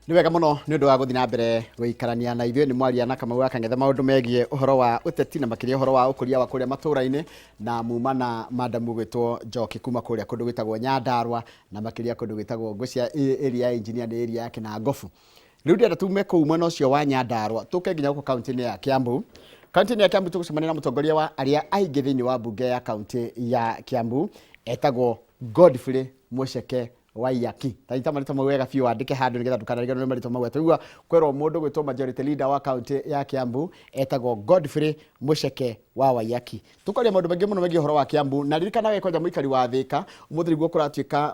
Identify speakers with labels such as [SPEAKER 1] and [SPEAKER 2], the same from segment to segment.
[SPEAKER 1] Nĩ wega mũno nĩ ũndũ wa gũthiĩ na mbere gũikarania na ithuĩ. Nĩ mwaria na Kamau wa Kang'ethe maũndũ megiĩ ũhoro wa ũteti na makĩria ũhoro wa ũkũria wa kũrĩa matũũra-inĩ, na muma na madamu gwĩtwo Njoki kuma kũrĩa kũndũ gwĩtagwo Nyandarua na makĩria kũndũ gwĩtagwo Ngũcia, area ya engineer nĩ area ya Kĩnangobu. Rĩu ndĩrenda tume kũu mwena ũcio wa Nyandarua tũke nginya gũkũ kaunti-inĩ ya Kiambu. Kaunti-inĩ ya Kiambu tũgũcemania na mũtongoria wa arĩa aingĩ thĩinĩ wa mbunge ya kaunti ya Kiambu, etagwo Godfrey Muceke Waiyaki. Ta nyita marĩtwa mau wega biũ wandĩke handũ nĩgetha ndũkanariganĩrwo nĩ marĩtwa mau. Twaigua kwerwo mũndũ gwĩtwo majority leader wa kaunti ya Kiambu etagwo Godfrey Muceke wa Waiyaki. Tũkaria maũndũ maingĩ mũno megiĩ ũhoro wa Kiambu, na ririkana we kwanja mũikari wa Thika, ũmũthĩ nĩguo kũratuĩka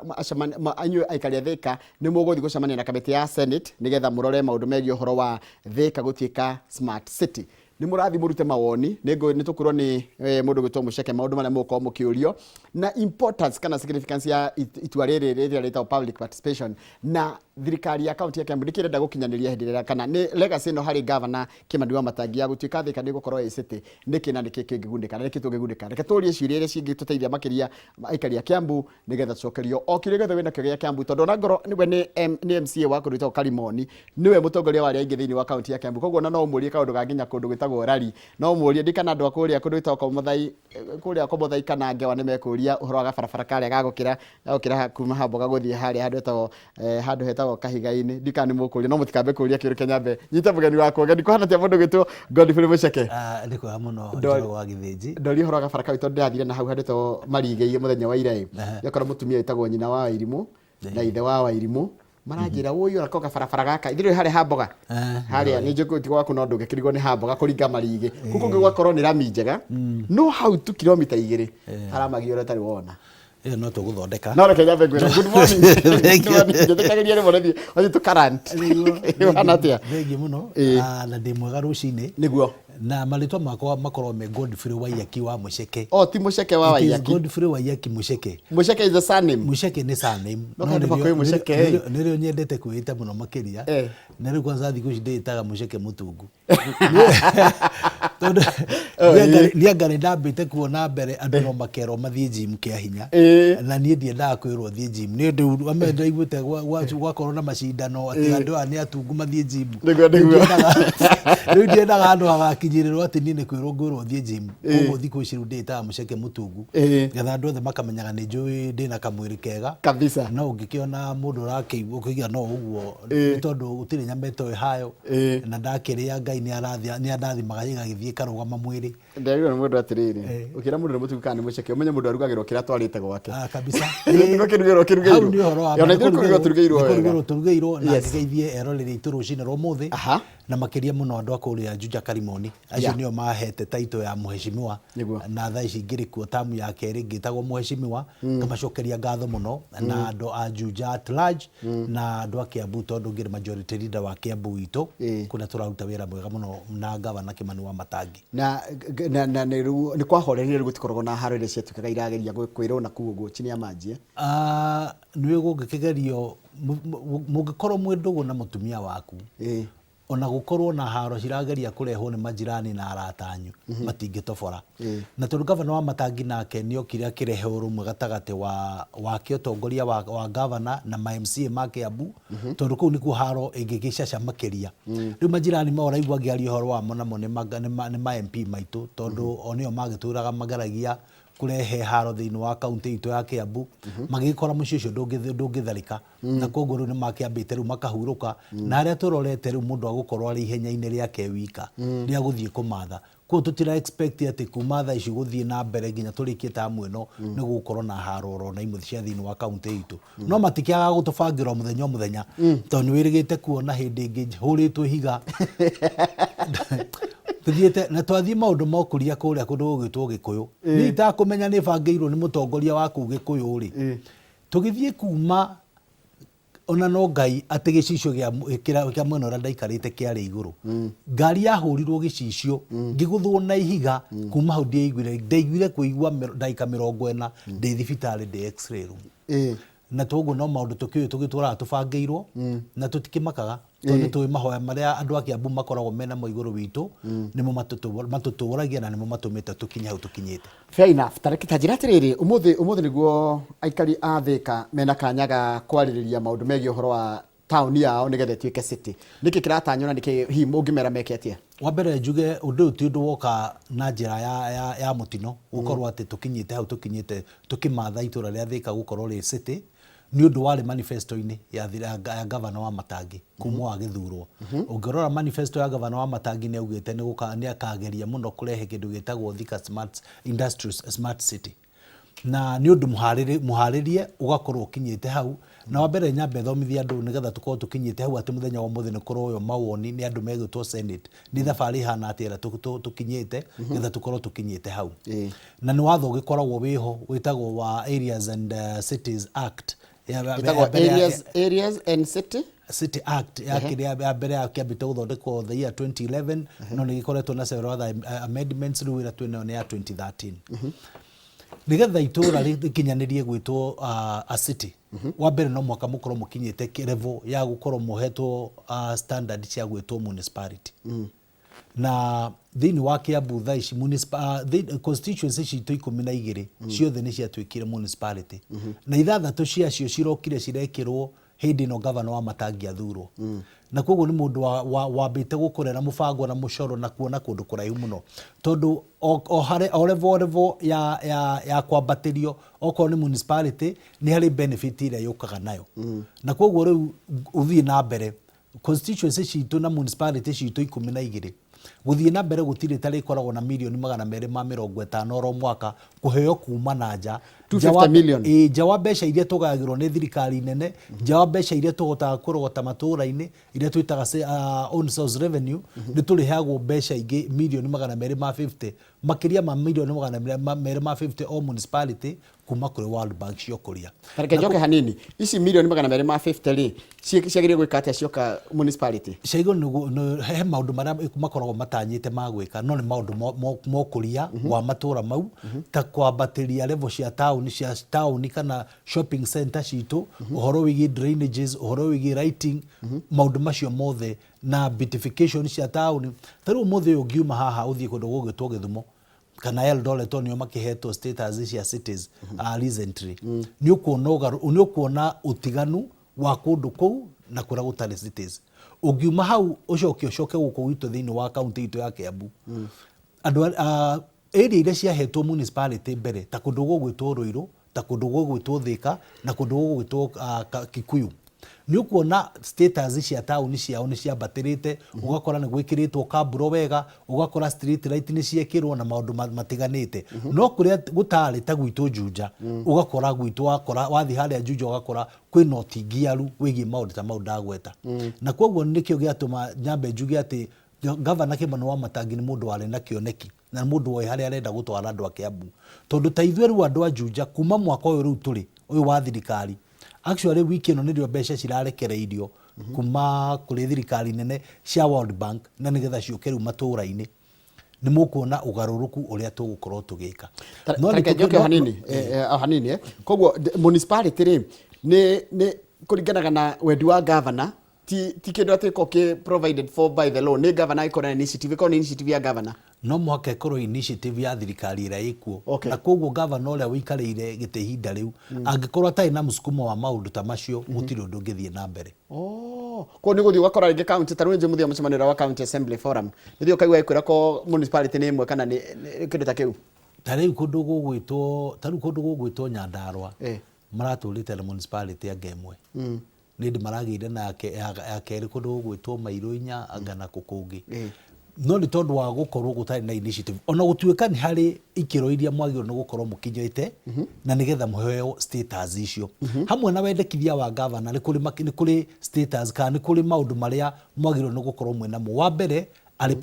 [SPEAKER 1] inyuĩ aikari a Thika nĩ mũgũthiĩ gũcemania na kamĩtĩ ya Senate nĩgetha mũrore maũndũ megiĩ ũhoro wa Thika gũtuĩka smart city. Nĩ mũrathiĩ mũrute mawoni, nĩ tũkwĩrwo nĩ mũndũ gwĩtwo Mũceke maũndũ marĩa mũgũkorwo mũkĩũrio na importance kana significance ya itua rĩrĩ rĩrĩa rĩtagwo public participation, na thirikari ya kaunti ya Kiambu nĩkĩ ĩrenda gũkinyanĩria hĩndĩ ĩrĩa kana nĩ legacy ĩno harĩ governor Kĩmani Wamatangi ya gũtuĩka Thika nĩ ĩgũkorwo ĩ city, nĩkĩ na nĩkĩ kĩngĩgunĩka na nĩkĩ tũngĩgunĩka. Reke tũrie ciũria iria cingĩtũteithia makĩria aikari a Kiambu nĩgetha tũcokerio o kĩũria gĩothe wĩnakĩo gĩa Kiambu, tondũ ona ngorwo nĩwe nĩ MCA wa kũndũ gwĩtagwo Karimoni, nĩwe mũtongoria wa arĩa aingĩ thĩinĩ wa kaunti ya Kiambu, koguo ona no ũmũrie kaũndũ ga nginya kũndũ gwĩtagwo Rari, no ũmũrie ndikana andũ a kũrĩa kũndũ gwĩtagwo Komothai, kũrĩa Komothai kana Ngewa nĩ mekũria ũhoro wa gabarabara karĩa gagũkĩra gagũkĩra kuma Hamboga gũthiĩ harĩa handũ hetagwo handũ hetagwo Kahiga-inĩ, ndikana nĩ mũkũria, no mũtikambe kũria kĩũria kĩa nyambe nyite mũgeni wakwa. Ũgeni kũhana atĩa mũndũ gwĩtwo Godfrey Mũceke?
[SPEAKER 2] Ah, nĩ kwega mũno. Njoroge wa Gĩthĩnji.
[SPEAKER 1] Ndoria ũhoro wa gabara kau tondũ ndĩrathire na hau handũ hetagwo Marigĩi mũthenya wa ira ĩ, ndĩrakora mũtumia wĩtagwo nyina wa Wairimũ na ithe wa Wairimũ maranjĩra wũi ona ko gabarabara gaka ithuĩ harĩa ha mboga harĩa nĩ njũkũ tigo gwaku no ndũngĩkĩrigwo nĩ ha mboga kũringa Marigĩ kũu kũngĩ gwakorwo nĩ rami njega, no hau tu kilomita 2 haramagia ũrĩa ũtarĩ wona.
[SPEAKER 2] Ĩyo no tũgũthondeka.
[SPEAKER 1] No reke nyambe ngwĩre good morning.
[SPEAKER 2] Thank you.
[SPEAKER 1] Good morning. Njĩtĩkagĩria rĩmwe rĩthiĩ wathiĩ tũkarant. Ũhana atĩa?
[SPEAKER 2] Thengiũ mũno.
[SPEAKER 1] Ĩĩ.
[SPEAKER 2] Ah, na ndĩ mwega rũcinĩ.
[SPEAKER 1] Nĩguo.
[SPEAKER 2] Na marĩtwa makwa makorwo me Godfrey Waiyaki wa Mũceke.
[SPEAKER 1] Oh, ti Mũceke wa
[SPEAKER 2] It is
[SPEAKER 1] Waiyaki.
[SPEAKER 2] Godfrey Waiyaki Mũceke.
[SPEAKER 1] Mũceke is the surname.
[SPEAKER 2] Mũceke nĩ surname.
[SPEAKER 1] No
[SPEAKER 2] No
[SPEAKER 1] handũ
[SPEAKER 2] nĩrĩo-
[SPEAKER 1] bakwĩ Mũceke,
[SPEAKER 2] nĩrĩo-
[SPEAKER 1] ĩ.
[SPEAKER 2] Nĩrĩo nyendete kwĩĩta mũno makĩria.
[SPEAKER 1] Eh.
[SPEAKER 2] Na rĩu kwanza thikũ ici ndĩĩtaga Mũceke Mũtungu. Tondũ
[SPEAKER 1] Oh, ĩĩ.
[SPEAKER 2] niĩ anga nĩ ndambĩte kuona mbere andũ no makerwo mathiĩ gym kĩa hinya.
[SPEAKER 1] Ĩĩ.
[SPEAKER 2] Na niĩ ndiendaga kwĩrwo thiĩ gym nĩ ũndũ amwe ndaiguĩte gwakorwo na macindano atĩ andũ aya nĩ atungu mathiĩ gym.
[SPEAKER 1] Nĩguo.
[SPEAKER 2] Rĩu ndiendaga andũ magakinyĩrĩrwo atĩ niĩ nĩ kwĩrwo ngwĩrwo thiĩ gym. Koguo thikũ ici rĩu ndĩĩtaga Mũceke Mũtungu.
[SPEAKER 1] Ĩĩ.
[SPEAKER 2] Nĩgetha andũ othe makamenyaga nĩ njũĩ ndĩna kamwĩrĩ kega.
[SPEAKER 1] Kabisa.
[SPEAKER 2] No ũngĩkĩona mũndũ ũrakĩigua ũkĩigua no ũguo
[SPEAKER 1] Ĩĩ.
[SPEAKER 2] nĩ tondũ gũtirĩ nyama ĩtoĩ hayo.
[SPEAKER 1] Ĩĩ.
[SPEAKER 2] Na ndakĩrĩa Ngai nĩ andathimaga ĩgagĩthiĩ ĩkarũgama mwĩrĩ.
[SPEAKER 1] Nderirwo nĩ mũndũ atĩrĩrĩ, ũkĩra mũndũ nĩ mũtugu kana nĩ mũceke, ũmenye mũndũ arugagĩrwo kĩrĩa atwarĩte gwake.
[SPEAKER 2] Ah, kabisa.
[SPEAKER 1] Nĩguo kĩrugĩrwo kĩrugĩirwo.
[SPEAKER 2] Hau nĩ ũhoro wa
[SPEAKER 1] Ona ithuĩ kũrugĩrwo tũrugĩirwo
[SPEAKER 2] nĩ
[SPEAKER 1] wega.
[SPEAKER 2] kũrugĩrwo tũrugĩirwo na ngĩgeithie eroreri aitũ rũcinĩ rwa ũmũthĩ.
[SPEAKER 1] Aha.
[SPEAKER 2] Na makĩria mũno andũ a kũrĩa Juja Karimoni acio nĩo mahete title ya mheshimiwa.
[SPEAKER 1] Nĩguo.
[SPEAKER 2] Na thaa ici ngĩrĩ kuo tamu ya kerĩ ngĩtagwo mheshimiwa, ngamacokeria ngatho mũno na andũ a Juja at large na andũ a Kiambu tondũ ngĩrĩ majority leader wa Kiambu witũ kũrĩa tũraruta wĩra mwega mũno na gavana Kĩmani Wamatangi.
[SPEAKER 1] Na na na nĩ rĩu nĩ kwahoreire rĩu gũtikoragwo na haro iria ciatuĩkaga irageria kwĩrwo na kũu ũguo chini ya maji eh?
[SPEAKER 2] Ah, nĩ gũngĩkĩgerio mũngĩkorwo mwĩ ndũgũ na mũtumia waku ona gũkorwo na haro cirageria kũrehwo nĩ majirani na arata anyu matingĩtobora. Na tondũ gavana wa Matangi nake nĩ okire akĩrehe ũrũmwe gatagatĩ wa wake ũtongoria wa gavana na ma MCA ma Kiambu tondũ kũu nĩkuo haro ĩngĩgĩcaca makĩria. Rĩu majirani mao ũraigua ngĩaria ũhoro wamo namo nĩ ma MP maitũ tondũ o nĩo magĩtũraga mageragia kũrehe haro thĩinĩ wa kaũntĩ itũ ya Kiambu, magĩgĩkora mũciĩ ũcio ndũngĩtharĩka, na koguo rĩu nĩ makĩambĩte rĩu makahurũka, na harĩa tũrorete rĩu mũndũ agũkorwo arĩ ihenya-inĩ rĩake wika rĩa gũthiĩ kũmatha. Koguo tũtira expect atĩ kuma thaa ici gũthiĩ na mbere nginya tũrĩkie tamu ĩno nĩ gũgũkorwo na haro oro na imwe cia thĩinĩ wa kaũntĩ itũ. No matikĩagaga gũtũbangĩra o mũthenya o mũthenya tondũ nĩ wĩrĩgĩte kuona hĩndĩ ĩngĩ hũrĩtwo ihiga tũthiĩte na twathiĩ maũndũ ma ũkũria kũrĩa kũndũ gũgwĩtwo Gĩkũyũ. Niĩ itakũmenya nĩ bangĩirwo nĩ mũtongoria wa kũu Gĩkũyũ rĩ, tũgĩthiĩ kuma ona no Ngai atĩ gĩcicio kĩa mwena ũrĩa ndaikarĩte kĩarĩ igũrũ. Ngari yahũrirwo gĩcicio, ngĩgũthwo na ihiga, kuma hau ndiaiguire, ndaiguire kũigua ndagĩka 40 ndĩ thibitarĩ ndĩ x-ray room. Na toguo no maũndũ tũkĩũĩ tũgĩtũraga tũbangĩirwo na tũtikĩmakaga tondũ nĩ tũĩ mahoya marĩa andũ a Kiambu makoragwo menamo igũrũ witũ nĩmo matũtũragia na nĩmo matũmĩte tũkinye hau tũkinyĩte.
[SPEAKER 1] Fair enough. Ta reke ta njĩra atĩrĩrĩ, ũmũthĩ ũmũthĩ nĩguo aikari a Thĩka mena kanya ga kwarĩrĩria maũndũ megiĩ ũhoro wa Taũni yao nĩgetha ĩtuĩke city. Nĩkĩ kĩratanywo na nĩkĩ hihi mũngĩmera meke atĩa?
[SPEAKER 2] Wa mbere njuge ũndũ ũyũ ti ũndũ woka na njĩra ya mũtino, gũkorwo atĩ tũkinyĩte hau tũkinyĩte tũkĩmatha itũra rĩa Thĩka gũkorwo rĩ city, nĩ ũndũ warĩ manifesto-inĩ ya gavana wa Matangi kuma o agĩthurwo. Ũngĩrora manifesto ya gavana wa Matangi nĩ augĩte nĩ akageria mũno kũrehe kĩndũ gĩtagwo Thika Smart Industrial Smart City. Na nĩ ũndũ mũharĩrie ũgakorwo ũkinyĩte hau. Na wa mbere nyambe thomithie andũ nĩgetha tũkorwo tũkinyĩte hau atĩ mũthenya wa ũmũthĩ nĩ kũroywo mawoni nĩ andũ megwĩtwo Senate, nĩ thabarĩ ĩhana atĩa ĩrĩa tũkinyĩte nĩgetha tũkorwo tũkinyĩte hau. Na nĩ watho ũgĩkoragwo wĩho wĩtagwo wa Areas and Cities Act.
[SPEAKER 1] Ĩtagwo Areas and City?
[SPEAKER 2] City Act ya kĩrĩa ya mbere yakĩambĩte gũthondekwo the year 2011, no nĩ gĩkoretwo na several other amendments, rĩu ĩrĩa twĩnayo nĩ ya 2013. Nĩgetha itũra rĩkinyanĩrie gwĩtwo a city, wa mbere no mũhaka mũkorwo mũkinyĩte level ya gũkorwo mũhetwo standard cia gwĩtwo municipality. Na thĩinĩ wa Kiambu thaa ici constituency citũ 12 ciothe nĩ ciatuĩkire municipality, na ithathatũ ciacio cirokire cirekĩrwo hĩndĩ ĩno gavana wa Matangi athurwo. Na koguo nĩ mũndũ wambĩte gũkũrera mũbango na mũcoro na kuona kũndũ kũraihu mũno, tondũ o harĩ o level level ya kwambatĩrio, okorwo nĩ municipality, nĩ harĩ benefit ĩrĩa yũkaga nayo. Na koguo rĩu ũthiĩ na mbere constituency citũ na municipality citũ 12 gũthiĩ na mbere, gũtirĩ ta rĩkoragwo na mirioni 250 oro mwaka kũheo kuma na nja.
[SPEAKER 1] 250 million.
[SPEAKER 2] Ĩĩ, nja wa mbeca iria tũgayagĩrwo nĩ thirikari nene, nja wa mbeca iria tũhotaga kũrogota matũũra-inĩ iria twĩtaga own source revenue, nĩ tũrĩheagwo mbeca ingĩ mirioni 250, makĩria ma mirioni 250 o municipality kuma kũrĩ World Bank cia ũkũria.
[SPEAKER 1] Reke njoke hanini. Ici mirioni 250 rĩ, ciagĩrĩire gwĩka atĩa cioka municipality?
[SPEAKER 2] Ciagĩrĩirwo he maũndũ marĩa makoragwo matanyĩte ma gwĩka, no nĩ maũndũ ma ũkũria wa matũra mau, ta kwambatĩria level cia taũni kana shopping center citũ, ũhoro wĩgiĩ drainages, ũhoro wĩgiĩ lighting, maũndũ macio mothe na beautification cia taũni. Ta rĩu ũmũthĩ ũyũ ũngiuma haha ũthiĩ kũndũ gũgwĩtwo Gĩthumo kana Eldoret, nĩo makĩhetwo status cia cities recently, nĩ ũkuona ũtiganu wa kũndũ kũu na kũrĩa gũtarĩ cities. Ũngiuma hau ũcoke gũkũ gwitũ thĩinĩ wa kaunti itũ ya Kiambu, andũ area iria ciahetwo municipality mbere, ta kũndũ gũgwĩtwo Ruiru, ta kũndũ gũgwĩtwo Thika na kũndũ gũgwĩtwo Kikuyu, nĩ ũkuona status cia taũni ciao nĩ ciambatĩrĩte. Ũgakora nĩ gwĩkĩrĩtwo kamburo wega, ũgakora street light nĩ ciekĩrwo na maũndũ matiganĩte. No kũrĩa gũtarĩ, ta gwitũ Juja, ũgakora gwitũ wakora wathiĩ harĩa Juja ũgakora kwĩna ũtingiaru wĩgiĩ maũndũ ta mau ndagweta. Na koguo nĩkĩo gĩatũma nyambe njuge atĩ Gavana Kĩmani wa Matangi nĩ mũndũ warĩ na kĩoneki na mũndũ woĩ harĩa arenda gũtwara andũ a Kiambu, tondũ ta ithuĩ rĩu andũ a Juja, kuma mwaka ũyũ rĩu tũrĩ ũyũ wa thirikari, actually wiki ĩno nĩrĩo mbeca cirarekereirio kuma kũrĩ thirikari nene cia World Bank na nĩgetha ciũke rĩu matũũra-inĩ, nĩ mũkuona ũgarũrũku ũrĩa tũgũkorwo tũgĩka.
[SPEAKER 1] No nĩ Reke njoke o hanini, o hanini. Koguo municipality rĩ, nĩ kũringanaga na wendi wa governor, ti kĩndũ atĩ ko kĩ provided for by the law. Nĩ governor ĩkorwo na initiative, ĩkorwo nĩ initiative ya governor.
[SPEAKER 2] No mũhaka ĩkorwo initiative ya thirikari ĩrĩa ĩkuo. Na koguo gavana ũrĩa ũikarĩire gĩtĩ ihinda rĩu angĩkorwo atarĩ na mũsukumo wa maũndũ ta macio, gũtirĩ ũndũ ũngĩthiĩ na mbere.
[SPEAKER 1] Oh, koguo nĩ gũthiĩ ũgakora rĩngĩ county, ta rĩu nĩ mũthia mũcemanio ũrĩa wa county assembly forum, nĩ ũkaigua ĩkwĩra ko municipality nĩ ĩmwe kana nĩ kĩndũ ta kĩu.
[SPEAKER 2] Ta rĩu kũndũ gũgwĩtwo Nyandarua, maratũrĩte na municipality anga ĩmwe, nĩ ndĩ maragĩire na ya kerĩ kũndũ gũgwĩtwo Mairũ inya anga na kũ kũngĩ. No nĩ tondũ wa gũkorwo gũtarĩ na initiative, ona gũtuĩka nĩ harĩ ikĩro iria mwagĩrĩirwo nĩ gũkorwo mũkinyĩte na nĩgetha mũheo status icio hamwe na wendekithia wa gavana. Nĩ kũrĩ status kana nĩ kũrĩ maũndũ marĩa mwagĩrĩirwo nĩ gũkorwo mwĩ namo. Wa mbere arĩ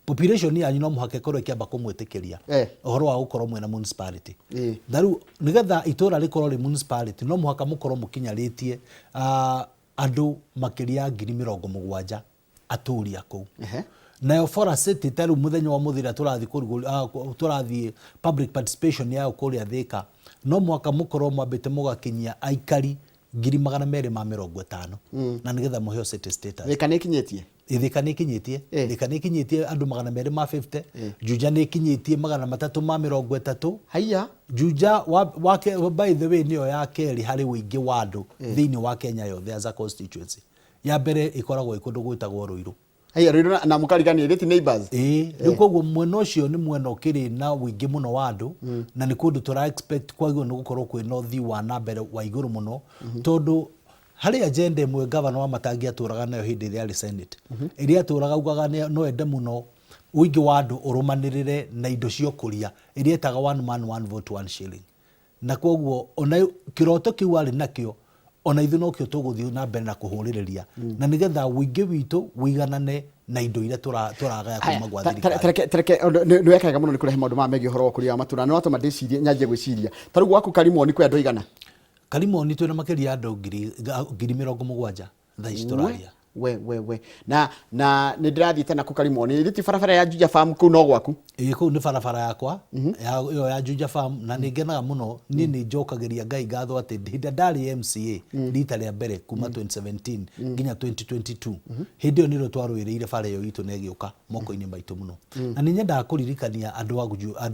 [SPEAKER 2] population yanyu no mũhaka ĩkorwo ĩkĩamba kũmwĩtĩkĩria ũhoro wa gũkorwo mwĩna municipality. Na rĩu nĩgetha itũra rĩkorwo rĩ municipality, no mũhaka mũkorwo mũkinyarĩtie andũ makĩria ya 70,000 atũri a kũu. Nayo for a city, ta rĩu mũthenya wa mũthira tũrathiĩ tũrathiĩ public participation yayo kũrĩa Thĩka, no mũhaka mũkorwo mwambĩte mũgakinyia aikari 250,000 na nĩgetha mũheo city status.
[SPEAKER 1] Thĩka nĩ ĩkinyĩtie.
[SPEAKER 2] Thika nĩ ĩkinyĩtie. Thika nĩ ĩkinyĩtie andũ 250. Juja nĩ ĩkinyĩtie 330.
[SPEAKER 1] Haiya.
[SPEAKER 2] Juja wa, by the way, nĩyo ya kerĩ harĩ ũingĩ wa andũ thĩinĩ wa Kenya yothe as a constituency. Ya mbere ĩkoragwo ĩ kũndũ gwĩtagwo Ruiru.
[SPEAKER 1] Haiya, Ruiru na mũkarigania ithe ti neighbors?
[SPEAKER 2] Ĩĩ, rĩu koguo mwena ũcio nĩ mwena ũkĩrĩ na ũingĩ mũno wa andũ, na nĩ kũndũ tũra expect kwagĩrĩirwo nĩ gũkorwo kwĩna ũthii wa na mbere wa igũrũ mũno, tondũ harĩ agenda ĩmwe gavana wa Matangi atũraga nayo hĩndĩ ĩrĩa arĩ Senate, ĩrĩa atũraga augaga no ende mũno ũingĩ wa andũ ũrũmanĩrĩre na indo cia ũkũria, ĩrĩa etaga one man one vote one shilling. Na kwoguo ona kĩroto kĩu arĩ nakĩo, ona ithuĩ nokĩo tũgũthiĩ na mbere na kũhũrĩrĩria, na nĩgetha ũingĩ witũ ũiganane na indo iria tũragaya kuma gwa thirikari.
[SPEAKER 1] Tareke nĩ weka wega mũno nĩ kũrehe maũndũ maya megiĩ ũhoro wa ũkũria wa matũra, nĩ watũma ndĩcirie, nyanjie gwĩciria. Ta rĩu gwaku Karimoni kwĩ andũ aigana?
[SPEAKER 2] Karimoni twĩna makĩria ya andũ 70,000 thaa ici tũraria.
[SPEAKER 1] We we we na nĩ ndĩrathiĩte naku Karimoni, ithĩ ti barabara ya Juja Farm kũu no gwaku?
[SPEAKER 2] Ĩĩ, kũu nĩ barabara yakwa ĩyo ya Juja Farm, na nĩ ngenaga mũno. Niĩ nĩ njokagĩria Ngai ngatho atĩ hĩndĩ ĩrĩa ndarĩ MCA rita rĩa mbere kuma 2017 nginya 2022, hĩndĩ ĩyo nĩrĩo twarũĩrĩire bara ĩyo itũ na ĩgĩũka moko-inĩ maitũ mũno. Na nĩ nyendaga kũririkania andũ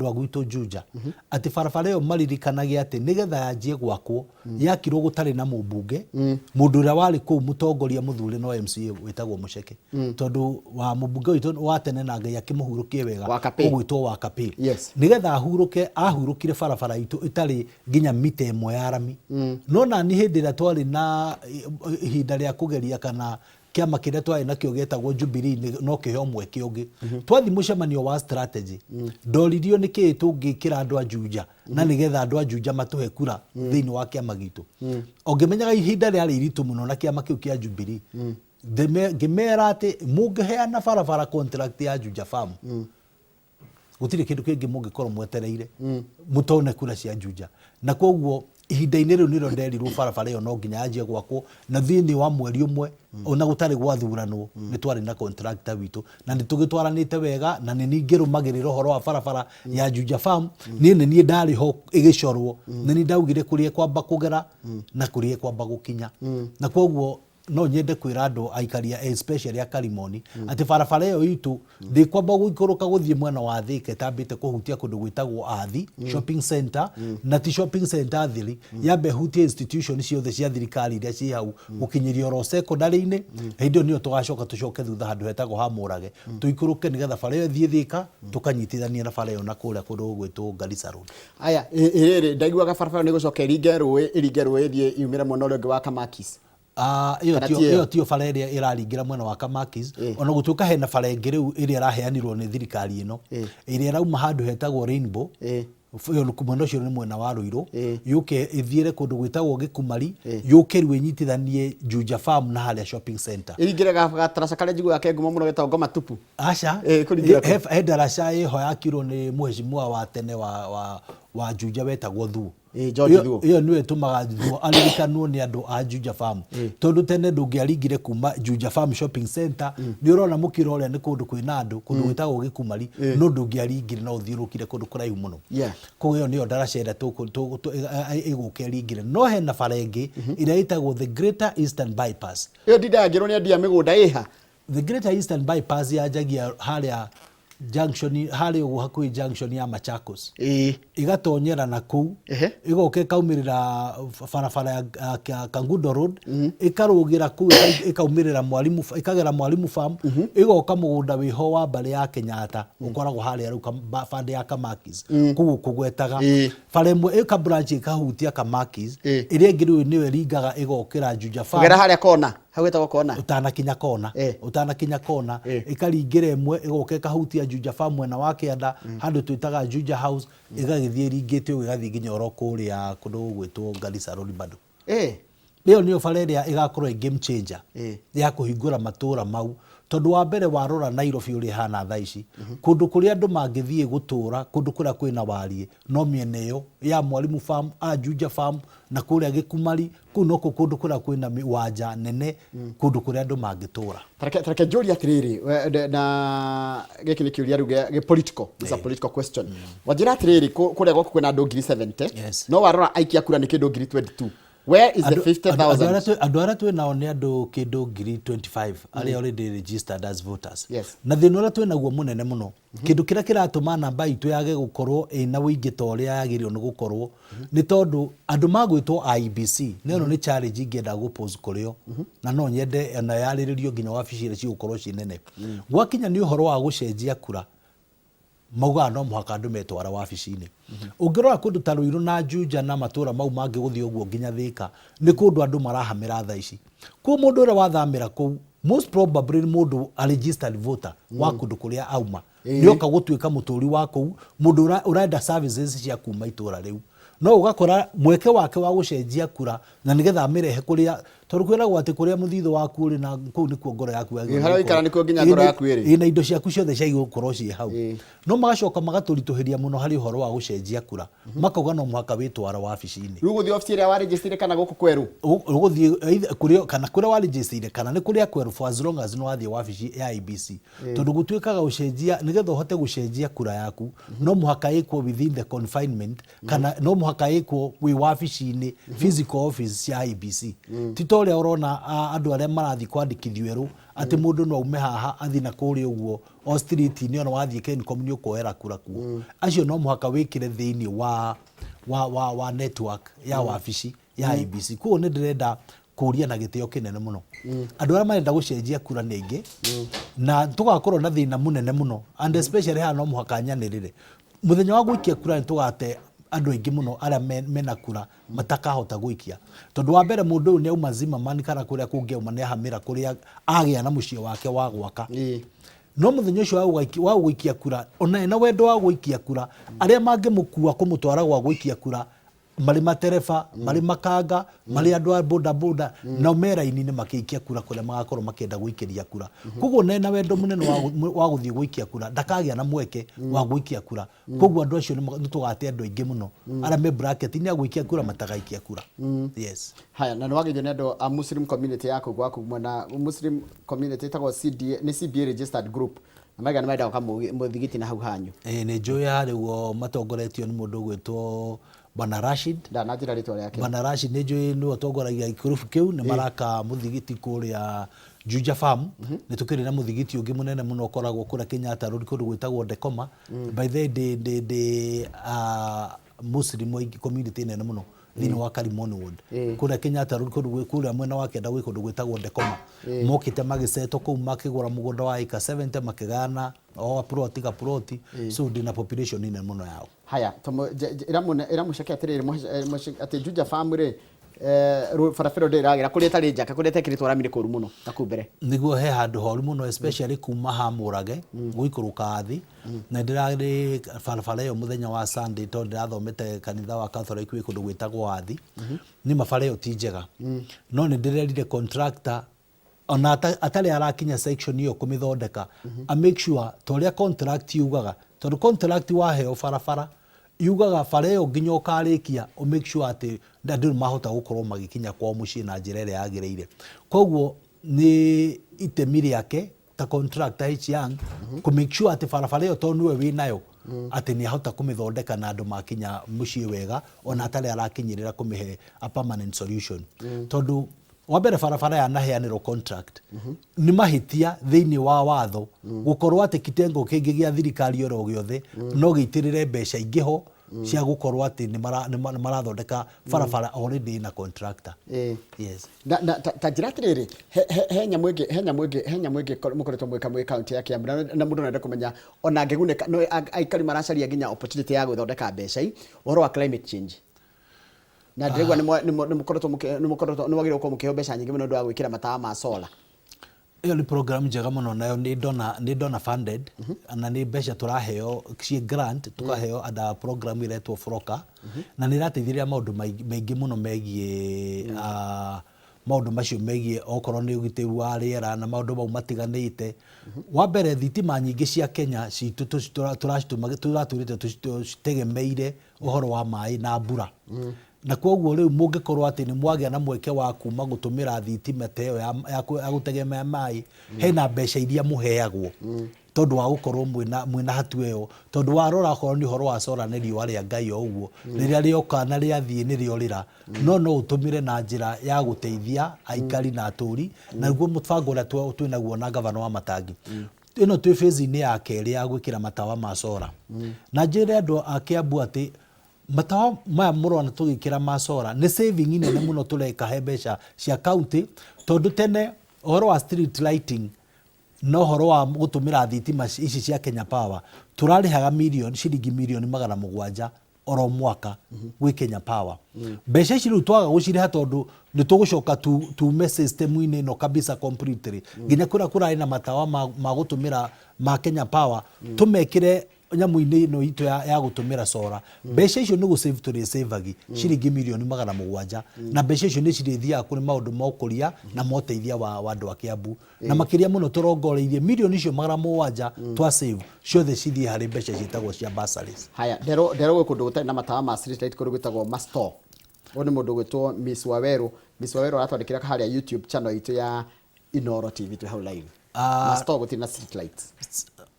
[SPEAKER 2] a gwitũ Juja atĩ barabara ĩyo maririkanage atĩ nĩgetha yanjie gwakwo, yakirwo gũtarĩ na mũmbunge, mũndũ ũrĩa warĩ kũu mũtongoria mũthure no MCA wĩtagwo Mũceke, tondũ wa mũmbunge witũ wa tene, na Ngai akĩmũhurũkie wega,
[SPEAKER 1] Wakapĩ.
[SPEAKER 2] ũgwĩtwo Wakapĩ.
[SPEAKER 1] Yes.
[SPEAKER 2] Nĩgetha ahurũke, ahurũkire barabara itũ ĩtarĩ nginya mita 1 ya rami. No nani hĩndĩ ĩrĩa twarĩ na ihinda rĩa kũgeria kana kĩama kĩrĩa twarĩ nakĩo gĩetagwo Jubilee no kĩheo mweke ũngĩ, twathiĩ mũcemanio wa strategy, ndoririo nĩ kĩĩ tũngĩkĩra andũ a Juja na nĩgetha andũ a Juja matũhe kura thĩinĩ wa kĩama gitũ, o ngĩmenyaga ihinda rĩarĩ iritũ mũno na kĩama kĩu kĩa Jubilee. Ngĩmera atĩ mũngĩheana barabara contract ya Juja Farm, gũtirĩ kĩndũ kĩngĩ mũngĩkorwo mwetereire mũtone kura cia Juja. Na koguo ihinda-inĩ rĩu nĩrĩo nderirwo barabara ĩyo no nginya yanjie gwakwo na thĩinĩ wa mweri 1, ona gũtarĩ gwathuranwo. Nĩ twarĩ na contractor witũ na nĩ tũgĩtwaranĩte wega, na nĩ ningĩrũmagĩrĩra ũhoro wa barabara ya Juja Farm. Niĩ nĩ niĩ ndarĩ ho ĩgĩcorwo, nĩ niĩ ndaugire kũrĩa ĩkwamba kũgera na kũrĩa ĩkwamba gũkinya. Na koguo no nyende kwĩra andũ aikaria, especially a Karimoni, atĩ barabara ĩyo itũ ndĩkwamba gũikũrũka gũthiĩ mwena wa Thika ĩtambĩte kũhutia kũndũ gwĩtagwo Athi Shopping Center, na ti shopping center theri, yambe ĩhutie institution ciothe cia thirikari iria ciĩ hau gũkinyĩria oro secondary-inĩ. Hĩndĩ ĩyo nĩyo tũgacoka tũcoke thutha handũ hetagwo ha Mũrage, tũikũrũke nĩgetha bara ĩyo ĩthiĩ Thika, tũkanyitithania na bara ĩyo na kũrĩa kũndũ gũgwĩtwo Garissa Road.
[SPEAKER 1] Aya, ĩrĩrĩ ndaiguaga barabara nĩ gũcoka ĩringe rũĩ ĩthiĩ yumĩre mwena ũrĩa ũngĩ wa Kamakis.
[SPEAKER 2] Ah, ĩyo
[SPEAKER 1] Kana
[SPEAKER 2] tiyo
[SPEAKER 1] ti ĩyo?
[SPEAKER 2] Ĩyo tiyo bara ĩrĩa ĩraringĩra mwena wa Kamakis. Ona gũtuĩka hena bara ĩngĩ rĩu ĩrĩa ĩraheanirwo nĩ thirikari ĩno, ĩrĩa ĩrauma handũ hetagwo Rainbow. Ĩyo mwena ũcio nĩ mwena wa Ruiru. Yũke ĩthiĩre kũndũ gwĩtagwo Gĩkumari, yũke rĩu ĩnyitithanie Juja Farm na harĩa shopping center.
[SPEAKER 1] Ĩringĩre gataraca karĩa njiguaga ke ngumo mũno getagwo Ngoma Tupu.
[SPEAKER 2] Aca.
[SPEAKER 1] Kũringĩra kũ?
[SPEAKER 2] He ndaraca ĩho yakirwo nĩ mũheshimiwa wa tene wa Juja wetagwo Thuo.
[SPEAKER 1] George Thuo.
[SPEAKER 2] Ĩyo nĩyo ĩtũmaga Thuo aririkanwo nĩ andũ a Juja Farm, tondũ tene ndũngĩaringire kuma Juja Farm shopping center, nĩ ũrona mũkĩra ũrĩa nĩ kũndũ kwĩna andũ, kũndũ gwĩtagwo Gĩkumari, no ndũngĩaringire no ũthiũrũkire kũndũ kũraihu mũno. Koguo ĩyo nĩyo ndaraca ĩrĩa ĩgũka ĩringire. No hena bara ĩngĩ ĩrĩa ĩtagwo the Greater Eastern Bypass.
[SPEAKER 1] Ĩyo ndindagĩrwo nĩ endia mĩgũnda ĩha.
[SPEAKER 2] The Greater Eastern Bypass yanjagia harĩa junction, harĩa ũguo hakuhĩ junction ya Machakos, ĩgatonyera na kũu, ĩgoka ĩkaumĩrĩra barabara ya Kangundo Road, ĩkarũgĩra kũu, ĩkaumĩrĩra Mwalimu, ĩkagera Mwalimu Farm, ĩgoka mũgũnda wĩho wa mbarĩ ya Kenyatta ũkoragwo harĩa rĩu bande ya Kamakis kũu kũgwetaga. Bara ĩmwe ĩka branch ĩkahutia Kamakis, ĩrĩa ĩngĩ rĩu nĩyo ĩringaga ĩgokĩra Juja Farm.
[SPEAKER 1] Kũgera harĩa kona, hau hetagwo kona.
[SPEAKER 2] Ũtanakinya kona. Ũtanakinya kona. Ĩkaringĩra ĩmwe, ĩgoka ĩkahutia Juja Farm mwena wa kĩanda, handũ twĩtaga Juja House, ĩgagĩthiĩ ĩringĩte ũguo ĩgathiĩ nginya oro kũrĩa kũndũ gũgwĩtwo Garissa Road bado. Ĩyo nĩyo bara ĩrĩa ĩgakorwo ĩ game changer ya kũhingũra matũra mau, tondũ wa mbere warora Nairobi ũrĩa ĩhana thaa ici, kũndũ kũrĩa andũ mangĩthiĩ gũtũra, kũndũ kũrĩa kwĩna wariĩ no mĩena ĩyo ya Mwalimu Farm, a Juja Farm na kũrĩa Gĩkumari, kũu nokuo kũndũ kũrĩa kwĩna wanja nene, kũndũ kũrĩa andũ mangĩtũra.
[SPEAKER 1] Tareke njũrie atĩrĩrĩ, na gĩkĩ nĩ kĩũria rĩu gĩ political. It's a political question. Wanjĩra atĩrĩrĩ, kũrĩa gwaku kwĩna andũ 70,000.
[SPEAKER 2] Yes.
[SPEAKER 1] No warora aikia kura nĩ kĩndũ 22,000. Where is the 50,000?
[SPEAKER 2] Andũ arĩa twĩ nao nĩ andũ kĩndũ 25,000 arĩa already registered as voters. Na thĩna ũrĩa twĩ naguo mũnene mũno, kĩndũ kĩrĩa kĩratũma namba itũ yage gũkorwo ĩna ũingĩ ta ũrĩa yagĩrĩirwo nĩ gũkorwo, nĩ tondũ andũ magwĩtwo IEBC, na ĩno nĩ challenge ingĩenda gũ pose kũrĩ o, na no nyende ona yarĩrĩrio nginya wabici iria cigũkorwo ciĩ nene. Gwakinya nĩ ũhoro wa gũcenjia kura, maugaga no mũhaka andũ metwara wabici-inĩ. Ũngĩrora kũndũ ta Ruiru na Juja na matũra mau mangĩ gũthiĩ ũguo nginya Thĩka, nĩ kũndũ andũ marahamĩra thaa ici. Koguo mũndũ ũrĩa wathamĩra kũu, most probably nĩ mũndũ a registered voter wa kũndũ kũrĩa auma. Nĩoka gũtuĩka mũtũri wa kũu, mũndũ ũrenda services cia kuma itũra rĩu. No ũgakora mweke wake wa gũcenjia kura na nĩgetha amĩrehe kũrĩa, tondũ kwĩragwo atĩ kũrĩa mũthithũ waku ũrĩ na kũu nĩkuo ngoro yaku yagĩrĩirwo
[SPEAKER 1] Ĩ, harĩa
[SPEAKER 2] nĩ
[SPEAKER 1] ũikara
[SPEAKER 2] gũkorwo.
[SPEAKER 1] nĩkuo nginya ngoro yaku ĩrĩ.
[SPEAKER 2] Ĩ, na indo ciaku ciothe ciagĩrĩirwo gũkorwo ciĩ hau. No magacoka magatũritũhĩria mũno harĩ ũhoro wa gũcenjia kura. Makauga no mũhaka wĩtware wabici-inĩ.
[SPEAKER 1] Rĩu ũgũthiĩ wabici ĩrĩa warĩnjĩcitire kana gũkũ kwerũ?
[SPEAKER 2] Ũgũthiĩ either kũrĩa, kana kũrĩa warĩnjĩcitire kana nĩ kũrĩa kwerũ for as long as nĩ wathiĩ wabici ya IEBC. Tondũ gũtuĩkaga gũcenjia, nĩgetha ũhote gũcenjia kura yaku, no mũhaka ĩkwo within the confinement, kana no mũhaka ĩkwo wĩ wabici-inĩ, physical office cia IEBC. Ti ta ũrĩa ũrona andũ arĩa marathiĩ kwandĩkithio erũ, atĩ mũndũ no aume haha athiĩ na kũrĩa ũguo o street-inĩ, ona wathiĩ Kencom nĩ ũkuoera kura kuo. Acio no mũhaka wĩkĩre thĩinĩ wa network ya wabici ya IEBC. Koguo nĩ ndĩrenda kũria na gĩtĩo kĩnene mũno. Andũ arĩa marenda gũcenjia kura nĩ aingĩ, na tũgakorwo na thĩna mũnene mũno, and especially haha no mũhaka nyanĩrĩre. Mũthenya wa gũikia kura nĩ tũgate andũ aingĩ mũno arĩa mena kura matakahota gũikia. Tondũ wa mbere mũndũ ũyũ nĩ auma Zimmerman kana kũrĩa kũngĩ auma nĩ ahamĩra kũrĩa agĩa na mũciĩ wake wa gwaka. No mũthenya ũcio wa gũikia kura, ona ena wendo wa gũikia kura, arĩa mangĩmũkua kũmũtwara gwa gũikia kura, marĩ matereba, marĩ makanga, marĩ andũ a boda boda, nao me raini-inĩ makĩikia kura kũrĩa magakorwo makĩenda gũikĩria kura. Koguo ona ena wendo mũnene wa gũthiĩ gũikia kura, ndakagĩa na mweke wa gũikia kura. Koguo andũ acio nĩ tũgate andũ aingĩ mũno, arĩa me bracket-inĩ ya gũikia kura matagaikia kura. Yes.
[SPEAKER 1] Haya, na nĩ wageithio nĩ andũ a Muslim community ya kũu gwaku mwena, Muslim community ĩtagwo CDA, nĩ CBA registered group. Na maiga nĩ marenda gwaka mũthigiti na hau hanyu.
[SPEAKER 2] Ĩĩ, nĩ njũĩ harĩa ũguo matongoretio nĩ mũndũ ũgwĩtwo Bwana Rashid.
[SPEAKER 1] Ndananjĩra rĩtwa rĩake.
[SPEAKER 2] Bwana Rashid nĩ njũĩ nĩwe ũtongoragia gĩkurubu kĩu, nĩ maraka mũthigiti kũrĩa Juja Farm. Nĩ tũkĩrĩ na mũthigiti ũngĩ mũnene mũno ũkoragwo kũrĩa Kenyatta Road kũndũ gwĩtagwo Ndekoma. By the way, ndĩ Muslim community nene mũno thĩinĩ wa Karimoni Ward. Kũrĩa Kenyatta Road, kũrĩa mwena wa kĩanda gwĩ kũndũ gwĩtagwo Ndekoma. Mokĩte magĩcetwo kũu makĩgũra mũgũnda wa ĩka 70 makĩgayana o plot ga plot. So ndĩna population nene mũno yao.
[SPEAKER 1] Haya, ĩra mũceke atĩrĩrĩ, atĩ Juja Farm rĩ, barabara ĩyo ndĩragĩra kũrĩa ĩtarĩ njake, kũrĩa ĩtekĩrĩtwo rami nĩ kũru mũno na kũu mbere.
[SPEAKER 2] Nĩguo he handũ horu mũno, especially kuma ha Mũrage gũikũrũka thĩ. Na ndĩrarĩ barabara ĩyo mũthenya wa Sunday tondũ ndĩrathomete kanitha wa Catholic wĩ kũndũ gwĩtagwo Athi. Nĩ ma bara ĩyo ti njega. No nĩ ndĩrerire contractor ona atarĩ arakinya section ĩyo kũmĩthondeka, a make sure ta ũrĩa contract yugaga, tondũ contract waheo barabara yugaga bara ĩyo nginya ũkarĩkia ũ make sure atĩ andũ nĩ mahota gũkorwo magĩkinya kwao mũciĩ na njĩra ĩrĩa yagĩrĩire. Koguo nĩ itemi rĩake ta contractor H Young kũ make sure atĩ barabara ĩyo tondũ nĩwe wĩnayo atĩ nĩ ahota kũmĩthondeka na andũ makinya mũciĩ wega ona atarĩ arakinyĩrĩra kũmĩhe a permanent solution. Tondũ wa mbere barabara yanaheanĩrwo contract nĩ mahĩtia thĩinĩ wa watho gũkorwo atĩ kitengo kĩngĩ gĩa thirikari oro gĩothe no gĩitĩrĩre mbeca ingĩ ho cia gũkorwo atĩ nĩ marathondeka barabara already na contractor. Yes.
[SPEAKER 1] Na ta njĩra atĩrĩrĩ, he nyamũ ĩngĩ, he nyamũ ĩngĩ, he nyamũ ĩngĩ mũkoretwo mwĩka mwĩ kaunti ya Kiambu, na mũndũ no ende kũmenya ona angĩgunĩka, no aikari maracaria nginya opportunity ya gwĩthondeka mbeca i, ũhoro wa climate change. Na ndĩraigua nĩ mũkoretwo mũkĩ-, nĩ mũkoretwo, nĩ mwagĩrĩirwo gũkorwo mũkĩheo mbeca nyingĩ mũno nĩ ũndũ wa gwĩkĩra matawa ma solar.
[SPEAKER 2] Ĩyo nĩ program njega mũno nayo nĩ donor funded, na nĩ mbeca tũraheo ciĩ grant, tũkaheo under program ĩretwo FLLoCA, na nĩ ĩrateithĩrĩria maũndũ maingĩ mũno megiĩ, maũndũ macio megiĩ okorwo nĩ ũgitĩri wa rĩera na maũndũ mau matiganĩte. Wa mbere thitima nyingĩ cia Kenya citũ tũratũrĩte tũcitegemeire ũhoro wa maĩ na mbura. Na koguo rĩu mũngĩkorwo atĩ nĩ mwagĩa na mweke wa kuma gũtũmĩra thitima ta ĩyo ya gũtegemea maĩ, hena mbeca iria mũheagwo. Tondũ wa gũkorwo mwĩna mwĩna hatua ĩyo, tondũ warora okorwo nĩ ũhoro wa solar nĩ riũa rĩa Ngai o ũguo, rĩrĩa rĩoka na rĩathiĩ nĩ rĩorĩra, no no ũtũmĩre na njĩra ya gũteithia aikari na atũri, na nĩguo mũbango ũrĩa twĩnaguo na ngavana wa Matangi. Ĩno twĩ phase-inĩ ya kerĩ ya gwĩkĩra matawa ma solar. Na njĩre andũ a Kiambu atĩ matawa maya mũrona tũgĩkĩra ma solar nĩ saving nene mũno tũreka he mbeca cia county, tondũ tene ũhoro wa street lighting na ũhoro wa gũtũmĩra thitima ici cia Kenya Power, tũrarĩhaga mirioni, ciringi mirioni 700 oro mwaka gwĩ Kenya Power. Mbeca ici rĩu twaga gũcirĩha tondũ nĩ tũgũcoka tume system-inĩ ĩno kabisa completely, nginya kũrĩa kũrarĩ na matawa ma gũtũmĩra ma Kenya Power, tũmekĩre nyamũ-inĩ ĩno itũ ya gũtũmĩra solar. Mbeca icio nĩ gũ save tũrĩ save ciringi mirioni 700, na mbeca icio nĩ cirĩthiaga kũrĩ maũndũ ma ũkũria na ma ũteithia wa andũ a Kiambu. Na makĩria mũno tũrongoreirie mirioni icio 700 twa save ciothe cithiĩ harĩ mbeca ciĩtagwo cia bursaries.
[SPEAKER 1] Haya, nderwo nderwo gwĩ kũndũ gũtarĩ na matawa ma street light kũndũ gwĩtagwo Masto. Ũyũ nĩ mũndũ ũgwĩtwo Miss Waweru. Miss Waweru aratwandĩkĩra harĩa YouTube channel itũ ya Inooro TV twĩ hau live. Masto gũtirĩ na street lights.